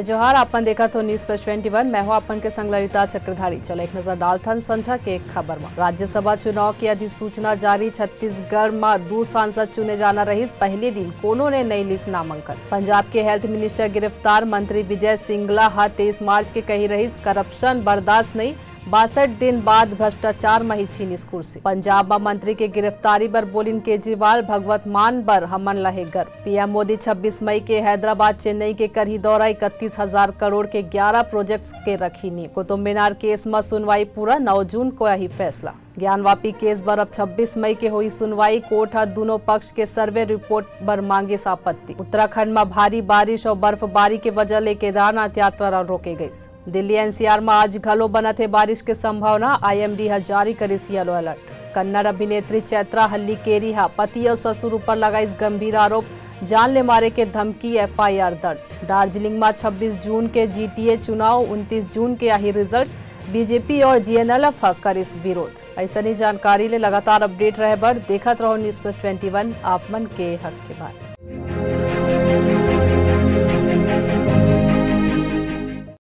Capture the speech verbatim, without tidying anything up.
जोहार, अपन देखत हो News Plus twenty one, मैं हूं अपन के संग ललिता चक्रधारी। चलो एक नजर डालथन संझा के खबर म। राज्यसभा चुनाव के अधिसूचना जारी, छत्तीसगढ़ म दू सांसद चुने जाना रहिस, पहले दिन कोनो ने नइ लिस नामांकन। पंजाब के health minister गिरफ्तार, मंत्री विजय सिंगला ह तेईस मार्च के कही रहिस, corruption बर्दाश्त नइ, बासठ दिन बाद भ्रष्टाचार म ही छीनिस कुर्सी। पंजाब म मंत्री के गिरफ्तारी बर बोलिन केजरीवाल, भगवत मान बर हमन ला हे गर्व। पीएम मोदी छब्बीस मई के हैदराबाद चेन्नई के करही दौरा, इकतीस हजार करोड़ के ग्यारह projects के रखी नींव। कुतुब मीनार case म सुनवाई पूरा, नौ जून को आही फैसला। ज्ञानवापी case बर अब छब्बीस मई के होही सुनवाई। कोर्ट ह दूनों पक्ष के survey report बर मांगिस आपत्ति। उत्तराखंड म भारी बारिश अउ बर्फबारी के वजह ले केदारनाथ यात्रा ला रोके गइस। दिल्ली एनसीआर म आज घलो बनत हे बारिश के संभावना, आईएमडी ह जारी करिस yellow alert। कन्नड़ अभिनेत्री चैत्रा हल्लीकेरी ह पति अउ ससुर ऊपर लगाइस गंभीर आरोप, जान ले मारे के धमकी, एफआईआर दर्ज। दार्जिलिंग म छब्बीस जून के जीटीए चुनाव, उनतीस जून के आही result, बीजेपी अउ जीएनएलएफ ह करिस विरोध। अइसने जानकारी ले लगातार update रहे बर देखत रहो News Plus twenty one, आप मन के हक के बात।